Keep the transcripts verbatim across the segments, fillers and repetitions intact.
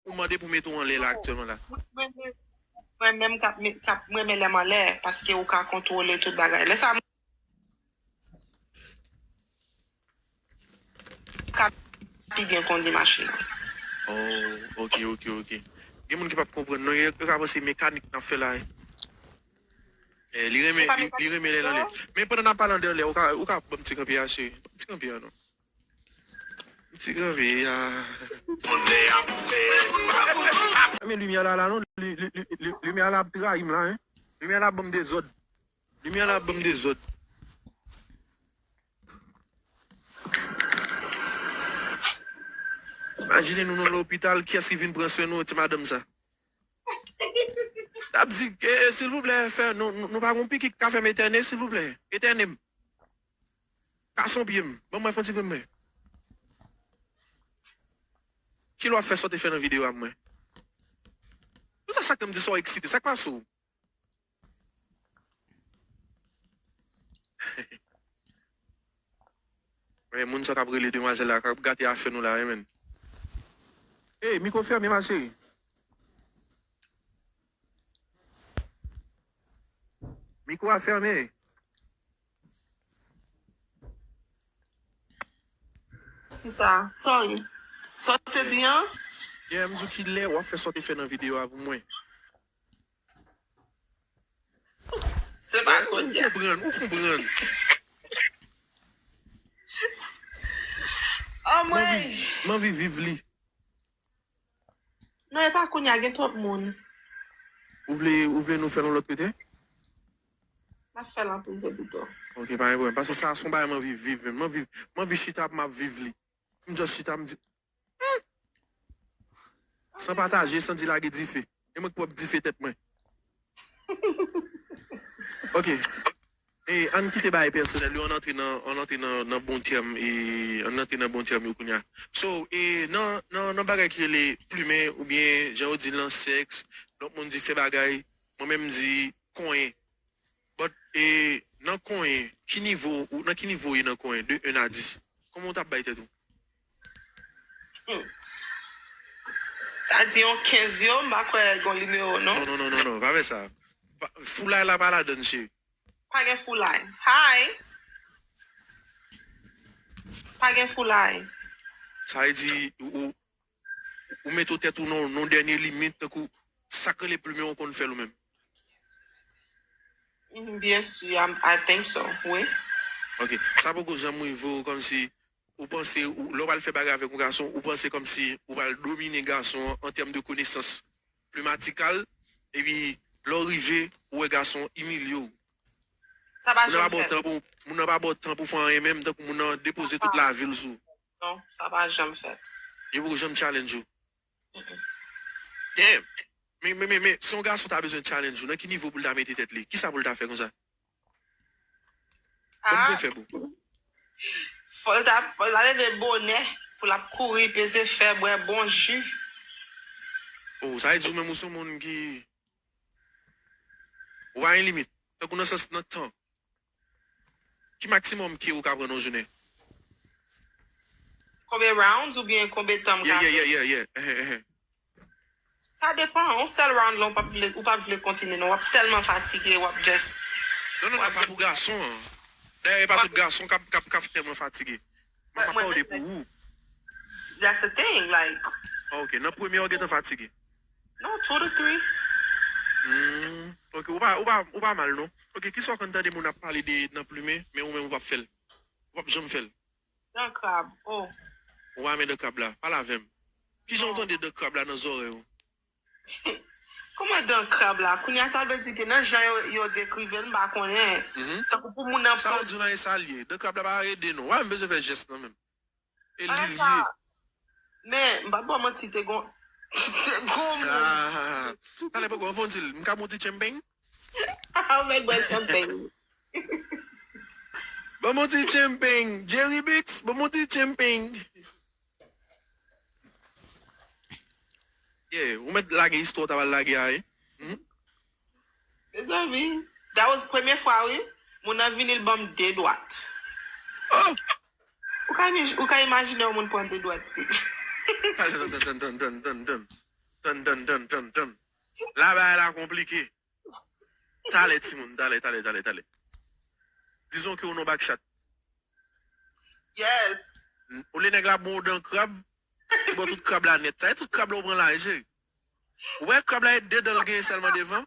ou mande pou mete w anlè la aktyèlman la? Mwen menm, mwen menm k ap met, k ap, mwen renmen lè m anlè, paske ou ka kontwole tout bagay. Lè sa, ka pi byen kondi machin nan. Oh, ok, ok, ok. Gen moun ki p ap konprann, non, yo, yo ka panse mekanik n ap fè la, wi. Eh, li renmen, li, li renmen lè l anlè. Men pandan n ap pale anlè, ou ka, ou ka ban m ti kanpe a, cheri. Ban m ti kanpe a, non. Ti kanpe a. Men limyè la, la, non. Li, li, li, li, limyè la ap trayi m la, wi. Limyè la ap ban m dezòd. Limyè la ap ban m dezòd. Imajine nou nan lopital, kiyès ki vin pran swen nou, ti madanm sa? L ap di, eh, eh, silvouplè, fè, nou, nou, nou pa gon piki k ka fè m etène, silvouplè. Etène m. Kase yon pye m. Ban m wè, fè yon ti pye m wè. Kilè w ap fè sa w te fè nan videyo a, mwen? Pou sa chak tan m di sa w eksite, sa k pase w? Men moun sa k ap rele demwazèl la, k ap gate afè nou la, wi, menn. Ey, mikwo fèmen, ma chérie. Mikwo a fèmen. Kisa? Sorry. Sa w te di an? Yeah, m di w kilè w ap fè sa w te fè nan videyo a pou mwen. Se pa kounye a. Ou konprann, ou konprann. Oh, mwen. M anvi, m anvi viv li. Non, e pa kounye a, gen twòp moun. Ou vle, ou vle nou fè l yon lòt kote? N ap fè l an prive pito. Ok, pa gen pwoblèm. Paske sa se yon bagay m anvi viv menm. M anvi, m anvi chita pou m ap viv li. M just chita, m di, hmm! San pataje, san di lage dife. E mwen k pwòp dife tèt mwen. Ok. E, ann kite bagay pèsonèl yo, ann antre nan, ann antre nan, nan bon tèm, e, ann antre nan bon tèm yo kounye a. So, e, nan, nan, nan bagay ki rele plimen, oubyen, jan yo di l nan sèks, lòt moun di fè bagay, mwen menm m di konyen. But, e, nan konyen, ki nivo, ou, nan ki nivo w ye nan konyen, de un a dis? Kòman w t ap bay tèt ou? Hmm. Sa di yon kenz yo, m pa kwè gon nimewo, non? Non, non, non, non, non, pa fè sa. Pa, foulay la pa ladann, cheri. Pa gen foulay. Hi! Pa gen foulay. Sa vle di, ou, ou, ou mete tèt ou nan, nan dènye limit, tankou sa k rele plimen ou konn fè l ou menm. Mhm, byen si, I'm- I think so, wi. Ok, sa poko janm rive w kòmsi ou panse, ou, lè w pral fè bagay avèk yon gason, ou panse kòmsi ou pral domine gason an an tèm de konesans plimatikal, epi lè w rive, ou wè gason imilye w. Sa pa janm fèt. Moun nan pa ba w tan pou, moun nan pa ba w tan pou fè anyen menm, tankou moun nan depoze tout lavi l sou ou. Non, sa pa janm fèt. Yo poko janm challenge ou. Mm-mm. Damn! Men, men, men, men, si yon gason ta bezwen challenge ou, nan ki nivo pou l ta mete tèt li? Kisa pou l ta fè konsa? Ban m kou fè pou. Fò l ta, fò l ta leve bonè pou l ap kouri, peze fè, bwè bon ji. Oh, sa vle di ou menm ou se yon moun ki, ou pa gen limit. Tankou nan sans nan tan. Ki maksimòm ke ou ka pran nan yon jounen? Konbyen rounds oubyen konbyen tan m ka fè? Yeah, yeah, yeah, yeah, yeah. Ehe, ehe. Sa depan, yon sèl round la, ou p ap vle, ou p ap vle kontinye, non. W ap tèlman fatige, w ap just. Non, non, non, pa pou gason an. Dayè, e pa tout gason k ap, k ap, k ap tèlman fatige. Mwen, mwen pa pale pou ou. That's the thing, like. Ah, ok, nan premye w gentan fatige. Non, two to three. Hmm, ok, ou pa, ou pa, ou pa mal, non. Ok, kisa w konn tande moun ap pale de nan plimen, men ou menm ou p ap fè l? Ou p ap janm fè l? Dan krab, oh. Ou pa renmen dan krab la? Pale avè m. Kijan w tande dan krab la nan zòrèy ou? Kòman dan krab la? Kounye a, sa vle di ke nan jan yo, yo dekrive l, m pa konnen. Mhm. Tankou pou moun nan pran. Sa w di la, e sa l ye. Dan krab la pa rede, non. W a menm bezwen fè jès nan menm. E li l ye. Men, m p ap ba w manti, te gon, te gon moun. Ah, talè poko, fon di l, m ka bon ti champagne? Ah, ou mèt bwè champagne. Ban m yon ti champagne. Jerry Bix, ban m yon ti champagne. Yeah, ou mèt lage istwa w ta pral lage a, wi. Hmm? Mezanmi, that was premye fwa, wi. Moun nan vini, l ban m de dwat. Oh! Ou ka imaj-, ou ka imajine yon moun pran de dwat li. Tann, tann, tann, tann, tann, tann, tann. Tann, tann, tann, tann. La bagay la konplike. Talè, timoun, talè, talè, talè, talè. Dizon ke ou nan bak chat. Yes. Ou le nèg la bon dan krab, ou bon tout krab la nèt. Sa e tout krab la ou pran la, e cheri. Ou wè krab la e de dan l genyen sèlman devan.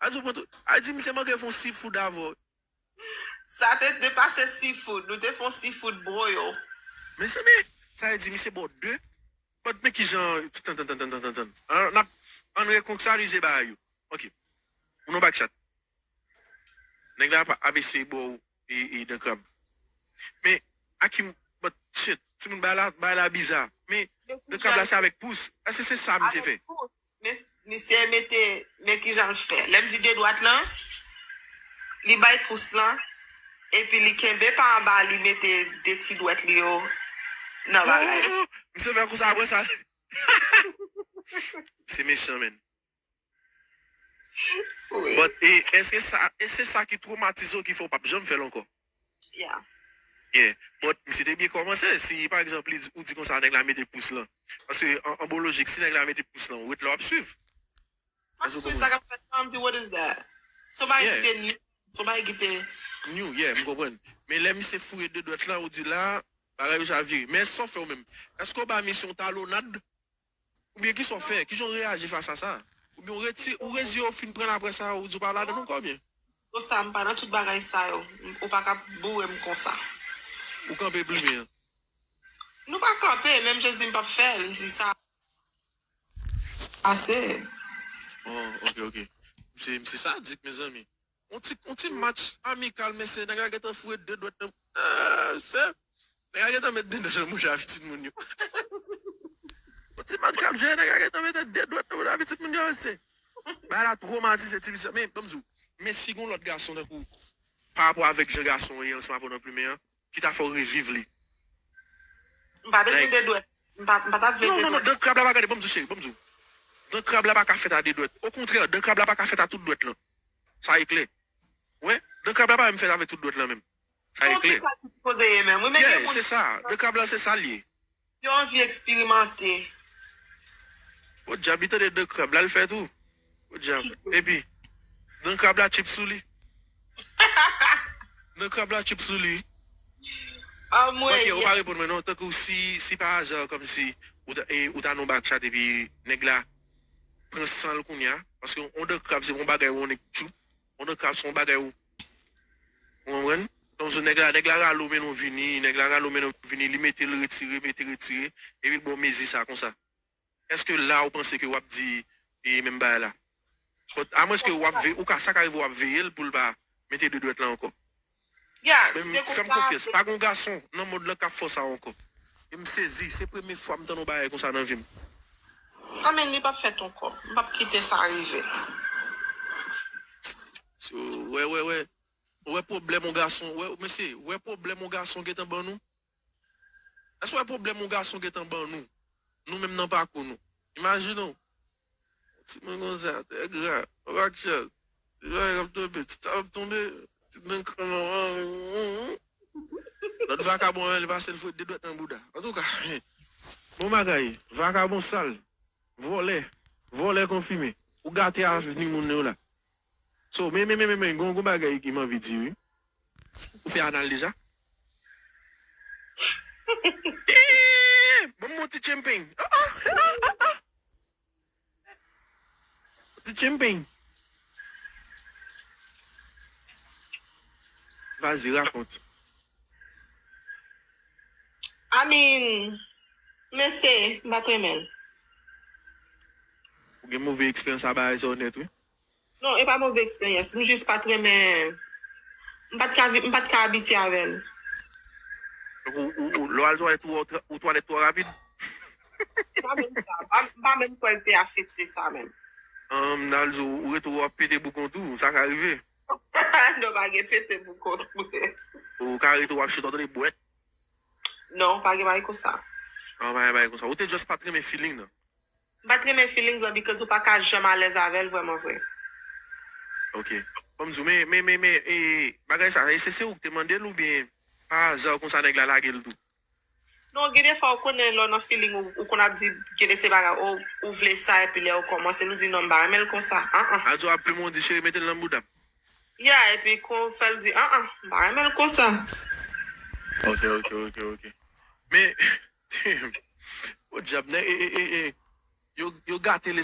A di ou pran tout. A di misye manke fon seafood avè w. Sa te depase seafood. Nou te fon seafood broyo. Mezanmi, sa vle di misye ba w de. But men kijan, tann, tann, tann, tann, tann, tann, tann. An, n ap, ann rekontekstyalize bagay yo. Ok. Ou nan bak chat. Nèg la ap, ap eseye ba w e, e dan krab. Men, Akim, but shit, timoun bagay la, bagay la biza. Men, dan krab la se avèk pous. Èske se sa misye fè? Avèk pous. Men, misye mete, men kijan l fè. Lè m di de dwèt lan, li bay pous lan, epi li kenbe pa anba, li mete de ti dwèt li yo nan bagay. Oh, misye fè konsa apre sa. Se mechan, men. Wi. But, e, èske sa, e se sa ki twomatize w ki fè w p ap janm fè l ankò? Yeah. Yeah. But, misye te byen kòmanse. Si, pa egzanp, li di, ou di konsa, nèg la mete pous lan. Paske, an, an biyolojik, si nèg la mete pous lan, ou ret la w ap swiv. M ap swiv sa k ap fèt lan, m di, what is that? Somebody Yeah. kite new. Somebody kite. New, yeah, m konprann. Men lè misye fouye de dwèt lan, ou di la, bagay yo sa vire. Men sa w fè w menm? Èske w ba misye yon talonnad? Oubyen kisa w fè? Kijan w reyaji fas a sa? Oubyen w reti, ou reziye w fin pran l apre sa, ou di w pa ladan l ankò byen? Konsa, m pa nan tout bagay sa yo. Ou pa ka boure m konsa. Ou kanpe plimen an. Nou pa kanpe, men m just di m p ap fè l, m di sa. Ase. Oh, ok, ok. Misye, misye sadik, mezanmi. On ti, on ti match amikal, mesye, nèg la gentan foure de dwèt nan. Ah, sè. Nèg la gentan met de dwèt nan mouche a pitit moun yo. On ti match k ap jwe, nèg la gentan mete de dwèt nan mouche a pitit moun yo, mesye. Bagay la twomatize ti mesye. Men, ban m di w, men si gon lòt gason tankou, pa rapò avèk jan gason ye ansanm avè w nan plimen an, ki ta fè w reviv li. M pa bezwen de dwèt. M pa, m pa t ap vle Non, de non, non, dwèt. Dan krab la pa gade, ban m di w cheri, ban m di w. Dan krab la pa ka fèt a de dwèt. Okontrè, dan krab la pa ka fèt a tout dwèt lan. Sa e klè. Wè, dan krab la pa menm fèt avèk tout dwèt lan menm. Sa e Yon ti klè. Sa ki sipoze ye menm. Wi, men gen Yeah, moun se sa. Dan krab la, se sa l ye. Yo anvi eksperimante. O dyab, li tande dan krab la, l fè tou. O dyab. Epi, dan krab la, chip sou li. Dan krab la, chip sou li. Anmwey. Ok, ou pa reponn mwen non. Tankou si, si pa aza, kòmsi, ou ta, e, ou ta nan bak chat epi nèg la pran san l kounye a. Paske yon dan krab, se yon bagay ou nèg tchoup. Yon dan krab, se yon bagay ou. Ou konprann? Tankou nèg la, nèg la rale w men nou vini, nèg la rale w men nou vini, li mete l retire, mete retire, epi l ba w mezi sa konsa. Èske la ou panse ke w ap di e menm bagay la? But, amwens ke w ap veye, ou ka, sa ka rive w ap veye l pou l pa mete de dwèt la ankò. Yeah, Men fè m konfyans, pa gon gason nan mond lan k ap fè w sa ankò. E m sezi, se premye fwa m tande yon bagay konsa nan vi m. Anmen, li p ap fèt ankò. M p ap kite sa rive. So, wè, wè, wè. Ou wè pwoblèm yon gason, wè, mesye, wè pwoblèm yon gason gentan ban nou. Èske w wè pwoblèm yon gason gentan ban nou? Nou menm nan pakou nou. Imajine w. Timoun konsa, tè gra, bak chat. Ti bagay k ap tonbe, ti tap ap tonbe. Ti dan kran. Lòt vakabon an, li pase l fout de dwèt nan bouda. Antouka, bon bagay, vakabon sal, vòlè, vòlè konfime. Ou gate avni moun yo la. So, men, men, men, men, men, gon, gon bagay ki m anvi di, wi. Ou fè anal deja? Eh, ban m yon ti champagne. Ah, ah, ah, ah, ah. Ti champagne. Vas-y, raconte. I mean, mesye, m pa t renmen l. Ou gen move eksperyans a bagay sa yo nèt, wi. Non, e pa move eksperyans. M jis pa t renmen. M pa t ka, vi- m pa t ka abitye avè l. Ou, ou, ou, lè w al twalèt, ou, ou twalèt twò rapid. Pa menm sa. Pa- M pa menm kwè l te afekte sa menm. Ann, m ta di w, ou rete w ap pete boukon tou, sa ka rive. Non, pa gen pete boukon. Ou ka rete w ap chita w tande bwèt. Non, pa gen bagay konsa. An, pa gen bagay konsa. Ou te just pa t renmen feeling nan. M pa t renmen feelings lan because ou pa ka janm alèz avè l vrèman vre. Ok. Ban m di w, men, men, men, men, e, bagay sa, e se, se ou ki te mande l oubyen pa aza konsa nèg la lage l tou? Non, gen de fwa ou konnen lè w nan feeling ou, ou konn ap di, gen de se bagay, ou, ou vle sa, epi lè ou kòmanse, ou di non, m pa renmen l konsa. An an. Al di w ap plim ou di cheri mete l nan bouda m. Ya, epi kon fè l di an an, m pa renmen l konsa. Ok, ok, ok, ok. Men, o dyab, nèg, e, e, e, e, yo, yo gate